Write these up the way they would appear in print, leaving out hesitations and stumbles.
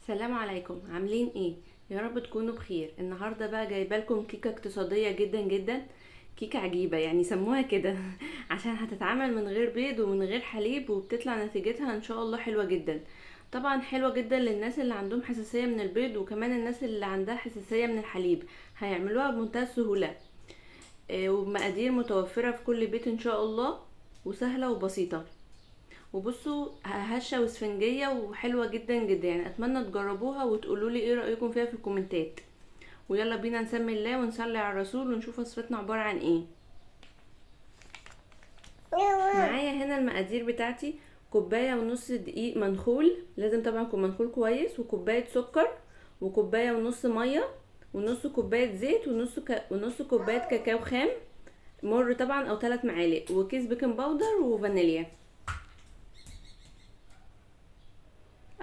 السلام عليكم، عاملين ايه؟ يا رب تكونوا بخير. النهارده بقى جايبه لكم كيكة اقتصادية جدا جدا، كيكة عجيبة يعني سموها كده عشان هتتعمل من غير بيض ومن غير حليب، وبتطلع نتيجتها ان شاء الله حلوة جدا. طبعا حلوة جدا للناس اللي عندهم حساسية من البيض، وكمان الناس اللي عندها حساسية من الحليب هيعملوها بمنتهى السهولة، وبمقادير متوفرة في كل بيت ان شاء الله، وسهلة وبسيطة. وبصوا هشه واسفنجيه وحلوه جدا جدا، اتمنى تجربوها وتقولوا لي ايه رايكم فيها في الكومنتات. ويلا بينا نسمي الله ونصلي على الرسول ونشوف وصفتنا عبارة عن ايه. معايا هنا المقادير بتاعتي: كوباية ونص دقيق منخول، لازم طبعا يكون منخول كويس، وكوبايه سكر، وكوبايه ونص مية، ونص كوباية زيت، ونص كوباية كاكاو خام مر طبعا او 3 معالق، وكيس بيكنج باودر وفانيليا.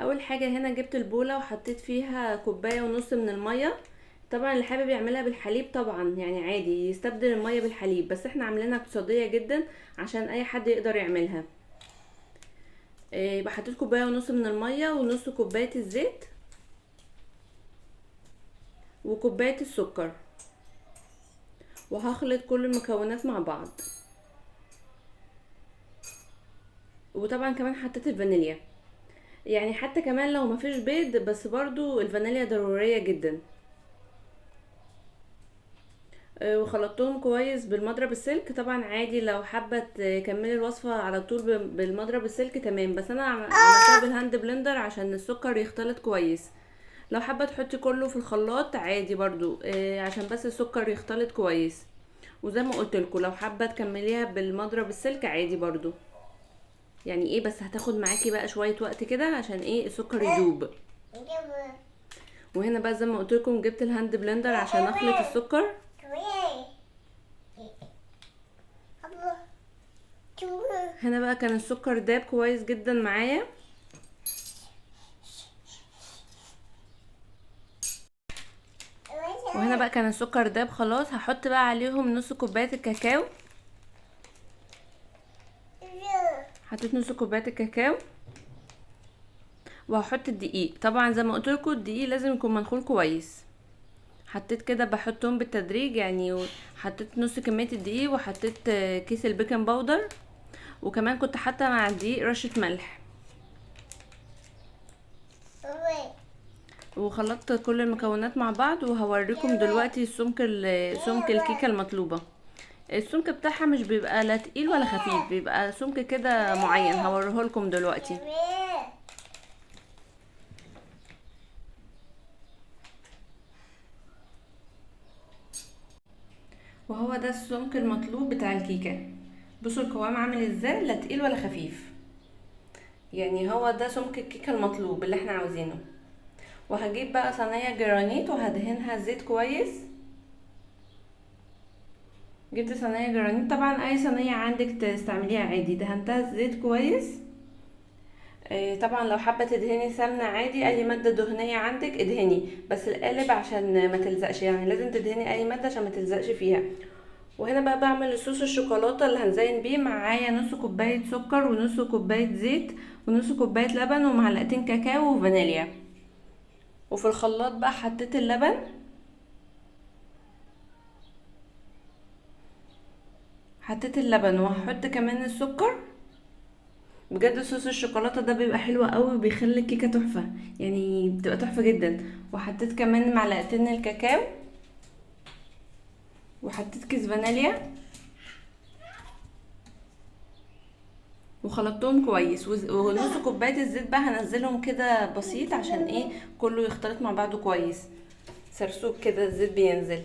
اول حاجة هنا جبت البوله وحطيت فيها كوباية ونص من المية. طبعا اللي حابب يعملها بالحليب طبعا عادي يستبدل المية بالحليب، بس احنا عاملينها اقتصادية جدا عشان اي حد يقدر يعملها. يبقى حطيت كوباية ونص من المية، ونص كوباية الزيت، وكوبايه السكر، وهخلط كل المكونات مع بعض. وطبعا كمان حطيت الفانيليا، حتى كمان لو مفيش بيض بس برضو الفانيليا ضرورية جدا. وخلطتهم كويس بالمضرب السلك. طبعا عادي لو حابة تكملي الوصفة على طول بالمضرب السلك تمام، بس انا عملتها بال hand blender عشان السكر يختلط كويس. لو حابة تحطي كله في الخلاط عادي برضو، عشان بس السكر يختلط كويس. وزي ما قلت لكم لو حابة تكمليها بالمضرب السلك عادي برضو، بس هتاخد معاكي بقى شوية وقت كده عشان السكر يدوب. وهنا بقى زي ما قلت لكم جبت ال hand blender عشان اخلط السكر. هنا بقى كان السكر داب كويس جدا معايا. وهنا بقى كان السكر داب خلاص. هحط بقى عليهم نص كوباية الكاكاو، حطيت نص كوباية الكاكاو، وهحط الدقيق. طبعا زي ما قلت لكم الدقيق لازم يكون منخول كويس. حطيت كده، بحطهم بالتدريج، حطيت نص كمية الدقيق، وحطيت كيس البيكنج باودر، وكمان كنت حاطه مع الدقيق رشه ملح، وخلطت كل المكونات مع بعض. وهوريكم دلوقتي سمك الكيكه المطلوبة. السمك بتاعها مش بيبقى لا تقيل ولا خفيف، بيبقى سمك كده معين، هوريهولكم دلوقتي. وهو ده السمك المطلوب بتاع الكيكه. بصوا القوام عامل ازاي، لا تقيل ولا خفيف، هو ده سمك الكيكه المطلوب اللي احنا عاوزينه. وهجيب بقى صينية جرانيت وهدهنها زيت كويس. جبت صينية جرانيت، طبعا اي صينية عندك تستعمليها عادي. دهنتها زيت كويس. طبعا لو حابة تدهني سمنه عادي، اي مادة دهنية عندك ادهني، بس القالب عشان ما تلزقش، لازم تدهني اي مادة عشان ما تلزقش فيها. وهنا بقى بعمل صوص الشوكولاتة اللي هنزين بيه. معايا نص كوباية سكر، ونص كوباية زيت، ونص كوباية لبن، ومعلقتين كاكاو وفانيليا. وفي الخلاط بقى حطيت اللبن، حطيت اللبن، وهحط كمان السكر. بجد صوص الشوكولاتة ده بيبقى حلو قوي، وبيخلي الكيكه تحفة، بتبقى تحفة جدا. وحطيت كمان معلقتين الكاكاو، وحطيت كيس فانيليا، وخلطتهم كويس. ونص كوباية الزيت بقى هنزلهم كده بسيط عشان كله يختلط مع بعضه كويس، سرسوب كده الزيت بينزل.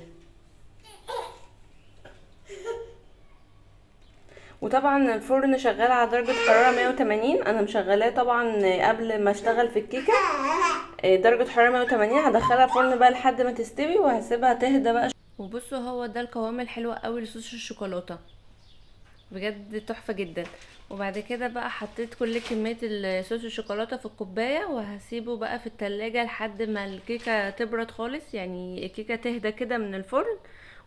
وطبعا الفرن شغال على درجة حرارة 180، انا مشغلاه طبعا قبل ما اشتغل في الكيكة. درجة حرارة 180. هدخلها الفرن بقى لحد ما تستوي، وهسيبها تهدى بقى. وبصوا هو ده القوام الحلو قوي لصوص الشوكولاتة، بجد تحفة جدا. وبعد كده بقى حطيت كل كمية صوص الشوكولاتة في الكوباية، وهسيبه بقى في التلاجة لحد ما الكيكة تبرد خالص، الكيكة تهدى كده من الفرن،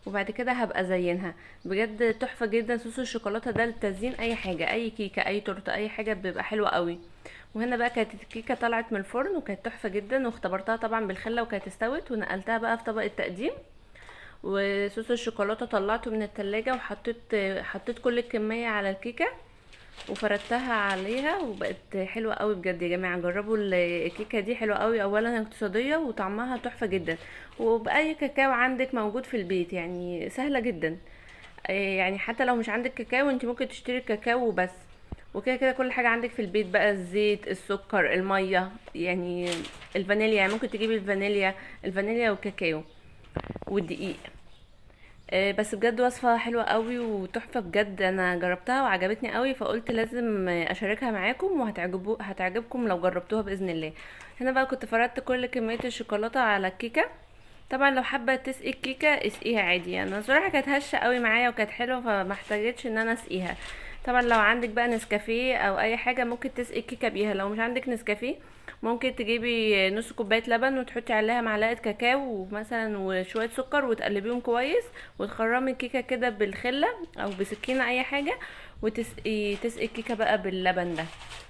وبعد كده هبقى ازينها. بجد تحفة جدا صوص الشوكولاتة ده لتزيين اي حاجة، اي كيكة، اي تورتة، اي حاجة، بيبقى حلو قوي. وهنا بقى كانت الكيكه طلعت من الفرن وكانت تحفة جدا، واختبرتها طبعا بالخله وكانت استوت، ونقلتها بقى في طبق التقديم. وصوص الشوكولاتة طلعته من التلاجة وحطيت كل الكمية على الكيكه وفردتها عليها، وبقت حلوة قوي بجد يا جماعة. جربوا الكيكه دي، حلوة قوي، اولا اقتصادية وطعمها تحفة جدا، وباي كاكاو عندك موجود في البيت، يعني سهلة جدا. يعني حتى لو مش عندك كاكاو انت ممكن تشتري كاكاو وبس، وكده كده كل حاجة عندك في البيت بقى، الزيت، السكر، المية، يعني الفانيليا، يعني ممكن تجيبي الفانيليا والكاكاو والدقيق. بس بجد وصفة حلوة قوي وتحفة بجد، انا جربتها وعجبتني قوي، فقلت لازم اشاركها معاكم، هتعجبكم لو جربتوها بإذن الله. هنا بقى كنت فردت كل كمية الشوكولاتة على الكيكة. طبعا لو حابة تسقي الكيكة اسقيها عادي، انا صراحة كانت هشة قوي معايا وكانت حلوة فما احتاجتش ان انا اسقيها. طبعا لو عندك بقى نسكافيه او اي حاجة ممكن تسقي الكيكة بيها، لو مش عندك نسكافيه ممكن تجيبي نص كوباية لبن وتحطي عليها معلقة كاكاو ومثلا وشوية سكر وتقلبيهم كويس، وتخرمي الكيكة كده بالخلة او بسكينة اي حاجة، وتسقي الكيكة بقى باللبن ده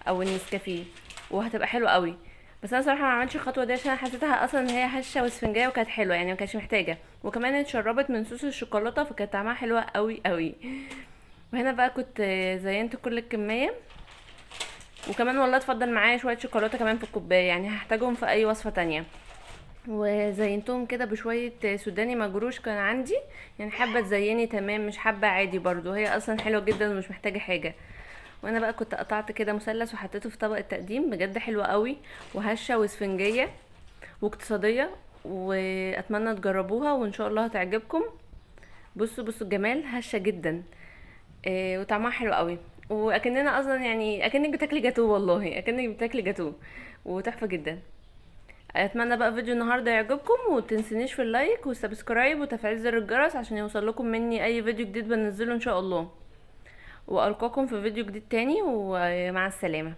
او النسكافيه، وهتبقى حلوة قوي. بس انا صراحة ما عملتش الخطوة دي عشان حسيتها اصلا ان هي هشه واسفنجيه وكانت حلوة، يعني ما كانتش محتاجه، وكمان اتشربت من صوص الشوكولاتة فكانت طعمها حلوة قوي قوي. وهنا بقى كنت زينت كل الكمية، وكمان والله اتفضل معايا شوية شوكولاتة كمان في الكوباية، يعني هحتاجهم في اي وصفه تانية. وزينتهم كده بشوية سوداني مجروش كان عندي، يعني حابة تزيني تمام، مش حابة عادي برضو، هي اصلا حلوة جدا ومش محتاجه حاجة. وانا بقى كنت قطعت كده مثلث وحطيته في طبق التقديم، بجد حلوة قوي وهشه واسفنجيه واقتصادية، واتمنى تجربوها وان شاء الله هتعجبكم. بصوا الجمال، هشه جدا، وطعمها حلو قوي، واكننا اصلا يعني اكنك بتاكلي جاتوه، والله اكنك بتاكلي جاتوه، وتحفه جدا. اتمنى بقى فيديو النهارده يعجبكم، ومتنسونيش في ال like وال subscribe وتفعيل زر الجرس عشان يوصل لكم مني اي فيديو جديد بنزله ان شاء الله. والقاكم في فيديو جديد تاني، ومع السلامة.